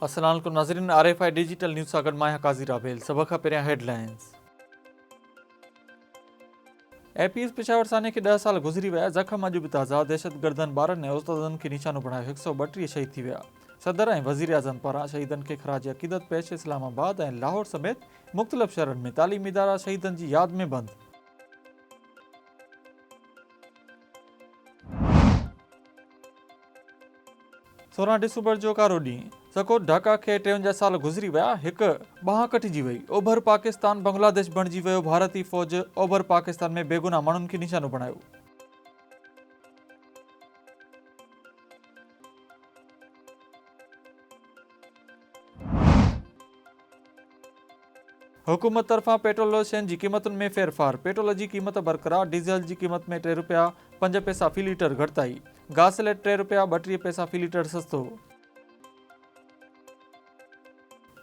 السلام عليڪم ناظرين R F I digital news سان گڏ مان آهيان قاضي رابيل سڀ کان پهريان head lines A P S Peshawar سانحي کي 10 سال گذري ويا زخم اڄ به تازا دهشتگردن ٻارن ۽ استادن کي نشانو بڻايو 132 شهيد ٿي ويا صدر ۽ وزيراعظم پاران شهيدن کي خراج عقيدت پيش اسلام آباد ۽ لاهور سميت مختلف شهرن ۾ تعليمي ادارا شهيدن جي ياد ۾ بند. سورهن ڊسمبر جو ڪارو ڏينهن، سڪوت ڍاڪا کي 53 سال گذري ويا، هڪ ٻانهن ڪٽجي وئي، اوڀر پاڪستان بنگلاديش بڻجي ويو، ڀارتي فوج اوڀر پاڪستان ۾ بيگناهه ماڻهن کي نشانو بڻايو. حڪومت طرفان پيٽرول شين جي قيمتن ۾ ڦيرڦار، پيٽرول جي قيمت برقرار، ڊيزل جي قيمت ۾ ٽي رپيا پنج پئسا في ليٽر گهٽتائي، گاسليٽ ٽي رپيا 32 پئسا في ليٽر سستو.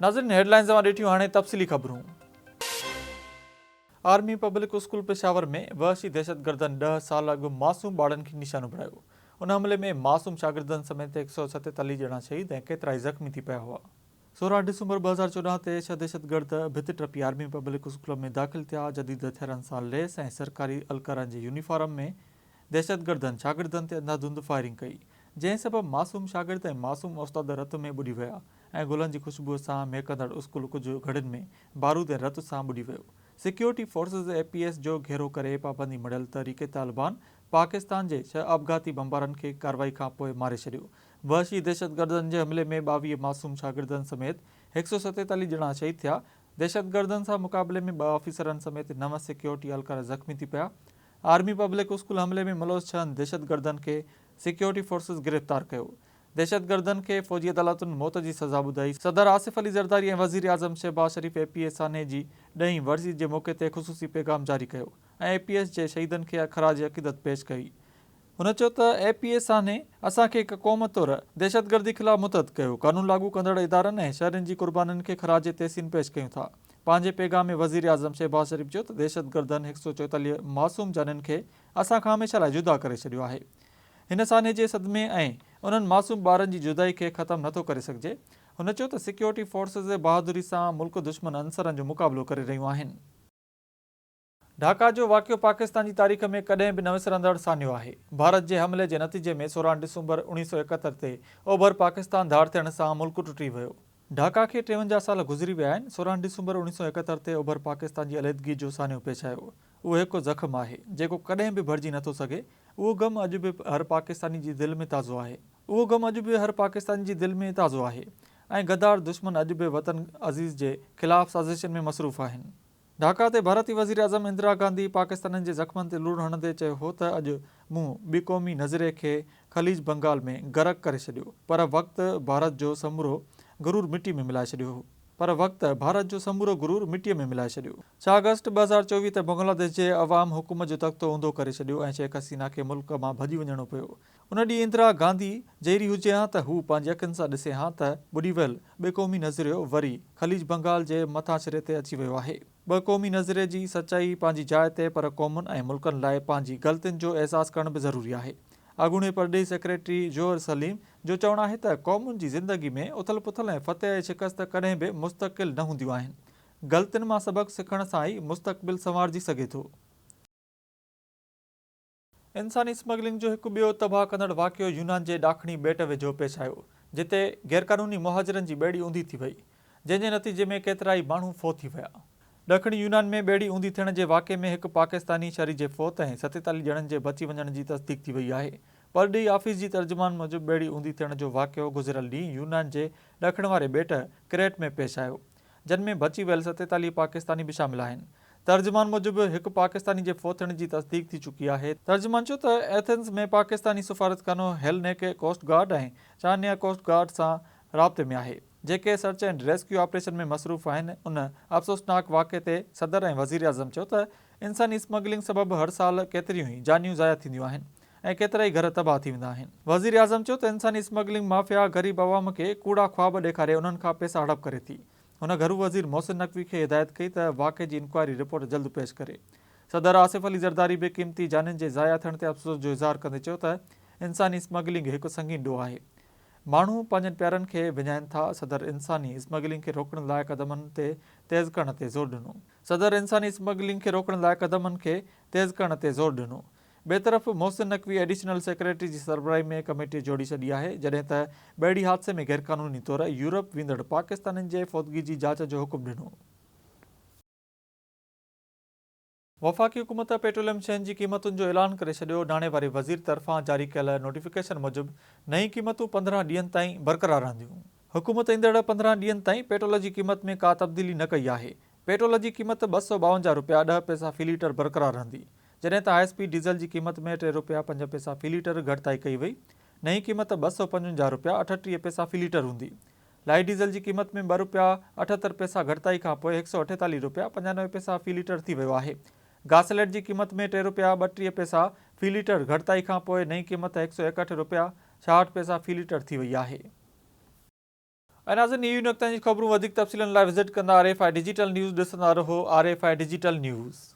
ناظرين هيڊ لائنز اوهان ڏٺيون هاڻي تفصيلي خبرون. آرمي پبلڪ اسڪول پشاور ۾ وحشي دهشتگردن ڏهه سال اڳ معصوم ٻارڙن کي نشانو بڻايو. ان حملي ۾ معصوم شاگردن سميت 147 ڄڻا شهيد ۽ ڪيترائي زخمي ٿي پيا هئا. 16 ڊسمبر 2014 تي ڇهه دهشتگرد ڀت ٽپي آرمي پبلڪ اسڪول ۾ داخل ٿيا، جديد هٿيارن سان ليس ۽ سرڪاري اهلڪارن جي يونيفارم ۾ دهشتگردن شاگردن تي انڌاڌنڌ فائرنگ ڪئي، جنهن سبب معصوم شاگرد ۽ معصوم استاد رت ۾ ٻڏي ويا ۽ گلن جي خوشبوء سان مهڪندڙ اسڪول ڪجهه گهڙين ۾ بارود ۽ رت سان ٻڏي ويو. سيڪيورٽي فورسز اي پي ايس جو گهيرو ڪري پابندي مڙهيل تحريڪ طالبان پاڪستان جي ڇهه آپگهاتي بمبارن کي ڪارروائي کانپوء ماري ڇڏيو. وحشي دهشتگردن جي حملي ۾ 22 معصوم شاگردن سميت 147 ڄڻا شهيد ٿيا. دهشتگردن سان مقابلي ۾ ٻه آفيسرن سميت نو سيڪيورٽي اهلڪار زخمي ٿي پيا. آرمي پبلڪ اسڪول حملي ۾ ملوث ڇهن دهشتگردن کي سيڪيورٽي فورسز گرفتار ڪيو. دهشتگردن کي فوجي عدالتن موت جي سزا ٻڌائي. صدر آصف علي زرداري ۽ وزيراعظم شهباز شريف اي پي ايس سانحي جي ڏهين ورسي جي موقعي تي خصوصي پيغام جاري ڪيو ۽ اي پي ايس جي شهيدن کي خراج عقيدت پيش ڪئي. هن چيو ته اي پي ايس سانحي اسان کي هڪ قوم طور دهشتگردي خلاف متحد ڪيو، قانون لاڳو ڪندڙ ادارن ۽ شهرين جي قربانين کي خراج تحسين پيش ڪيون ٿا. پنهنجي پيغام ۾ وزيراعظم شهباز شريف چيو ته دهشتگردن 144 معصوم جانين کي اسان کان هميشه لاء جدا ڪري ڇڏيو آهي. هن سانحي جي صدمي ۽ انهن معصوم ٻارن جي جدائي کي ختم نٿو ڪري سگهجي. هن چيو ته سيڪيورٽي فورسز بهادري سان ملڪ دشمن عنصرن جو مقابلو ڪري رهيون آهن. ڍاڪا جو واقعو پاڪستان جي تاريخ ۾ ڪڏهن به نه وسرندڙ سانحو آهي. ڀارت جي حملي جي نتيجي ۾ 16 ڊسمبر 1971 تي اوڀر پاڪستان ڌار ٿيڻ سان ملڪ ٽٽي ويو. ڍاڪا کي 53 سال گذري ويا آهن، 16 ڊسمبر 1971 تي اوڀر پاڪستان جي عليحدگي جو سانحو پيش آيو. اهو هڪ زخم آهي، جيڪو ڪڏهن به ڀرجي نٿو سگهي. اهو غم اڄ به هر پاڪستاني جي دل ۾ تازو آهي. اهو غم اڄ به هر پاڪستاني جي دل ۾ تازو آهي ۽ غدار دشمن اڄ به وطن عزيز جي خلاف سازشن ۾ مصروف آهن. ڍاڪا تي ڀارتي وزيراعظم اندرا گانڌي پاڪستانين جي زخمن تي لوڻ هڻندي چيو هو ته اڄ مون ٻي قومي نظرئي کي خليج بنگال ۾ غرق ڪري ڇڏيو پر وقت ڀارت جو سمورو غرور مٽي ۾ ملائي ڇڏيو هو. پر وقت ڀارت جو سمورو غرور مٽيء ۾ ملائي ڇڏيو. ڇهه آگسٽ 2024 تي بنگلاديش جي عوام حڪومت جو تختو اونڌو ڪري ڇڏيو ۽ شيخ حسينه کي ملڪ مان ڀڄي وڃڻو پيو. ان ڏينهن اندرا گانڌي جيئري هجي هان ته هو پنهنجي اکين سان ڏسي هان ته ٻڏي ويل ٻه قومي نظريو وري خليج بنگال جي مٿاڇري تي اچي ويو آهي. ٻه قومي نظريي جي سچائي پنهنجي جاء تي پر قومن ۽ ملڪن لاء پنهنجي غلطين جو احساس ڪرڻ به ضروري آهي. اڳوڻي پرڏيهي سيڪريٽري جوهر سليم جو چوڻ آهي ته قومن جي زندگي ۾ اٿل پٿل ۽ فتح ۽ شڪست ڪڏهن به مستقل نه هونديون آهن. غلطين مان سبق سکڻ سان ئي مستقبل سنوارجي سگهي ٿو. انساني اسمگلنگ جو هڪ ٻيو تباهه ڪندڙ واقعو يونان جي ڏاکڻي ٻيٽ ويجهو پيش آيو، جتي غيرقانوني مهاجرن جي ٻيڙي اونڌي ٿي وئي، جنهن جي نتيجي ۾ ڪيترائي ماڻهو فوت ٿي ويا. ڏکڻي يونان ۾ ٻيڙي اونڌي ٿيڻ جي واقعي ۾ هڪ پاڪستاني شهري جي فوت ۽ 47 ڄڻن جي بچي وڃڻ جي تصديق ٿي وئي آهي. پرڏيهي آفيس جي ترجمان موجب ٻيڙي اونڌي ٿيڻ جو واقعو گذريل ڏينهن يونان جي ڏکڻ واري ٻيٽ ڪريٽ ۾ پيش آيو، جن ۾ بچي ويل 47 پاڪستاني به شامل آهن. ترجمان موجب هڪ پاڪستاني جي فوت ٿيڻ جي تصديق ٿي چڪي آهي. ترجمان چيو ته ايٿنز ۾ پاڪستاني سفارتخانو Hellenic coast guard ۽ Chania coast guard سان رابطي ۾ آهي. جيڪي سرچ اينڊ ريسڪيو آپريشن ۾ مصروف آهن، ان افسوسناڪ واقعي تي صدر ۽ وزيراعظم چيو ته انساني اسمگلنگ سبب هر سال ڪيتريون ئي جانيون ضايع ٿينديون آهن ۽ ڪيترائي گهر تباهه ٿي ويندا آهن. وزيراعظم چيو ته انساني اسمگلنگ مافيا غريب عوام کي ڪوڙا خواب ڏيکاري انهن کان پئسا هڙپ ڪري ٿي. هن گهرو وزير محسن نقوي کي هدايت ڪئي ته واقعي جي انڪوائري رپورٽ جلد پيش ڪري. صدر آصف علي زرداري به قيمتي جانين جي ضايع ٿيڻ تي افسوس جو اظهار ڪندي چيو ته انساني اسمگلنگ هڪ سنگين ڏوهه آهي. ماڻهو پنهنجن پيارن کي وڃائين ٿا، صدر انساني اسمگلنگ کي روڪڻ لاء قدمن تي تيز ڪرڻ تي زور ڏنو. صدر انساني اسمگلنگ کي روڪڻ لاء قدمن کي تيز ڪرڻ تي زور ڏنو. ٻئي طرف محسن نقوي ايڊيشنل سيڪريٽري جي سربراهي ۾ ڪميٽي جوڙي ڇڏي آهي، جڏهن ته ٻيڙي حادثي ۾ غيرقانوني طور يورپ ويندڙ پاڪستانين جي فوتگي جي جاچ جو حڪم ڏنو. وفاقي حڪومت پيٽروليم شين جي قيمتن جو اعلان ڪري ڇڏيو، ناڻي واري وزير طرفان جاري ڪيل نوٽيفڪيشن موجب نئين قيمتون 15 ڏينهن تائين برقرار رهنديون. حڪومت ايندڙ 15 ڏينهن تائين پيٽرول جي قيمت ۾ ڪا تبديلي نه ڪئي آهي، پيٽرول جي قيمت 252 رپيا 10 پئسا في ليٽر برقرار رهندي، جڏهن ته هاء اسپيڊ ڊيزل جي قيمت ۾ 3 رپيا 5 پئسا في ليٽر گهٽتائي ڪئي وئي، نئين قيمت 255 رپيا 38 پئسا في ليٽر هوندي. لائيٽ ڊيزل جي قيمت ۾ ٻه رپيا 78 پئسا گهٽتائي کانپوء 148 رپيا 95 پئسا في ليٽر ٿي ويو آهي. گاسليٽ جي قيمت ۾ 3 رپيا 32 پئسا في ليٽر گهٽتائي کانپوء نئين قيمت 161 رپيا 66 پئسا في ليٽر ٿي وئي آهي. ۽ ناظرين اهي هيون نڪتن جي خبرون وڌيڪ تفصيلن لاء وزٽ ڪندا R F I digital news ڏسندا رهو R F I digital news.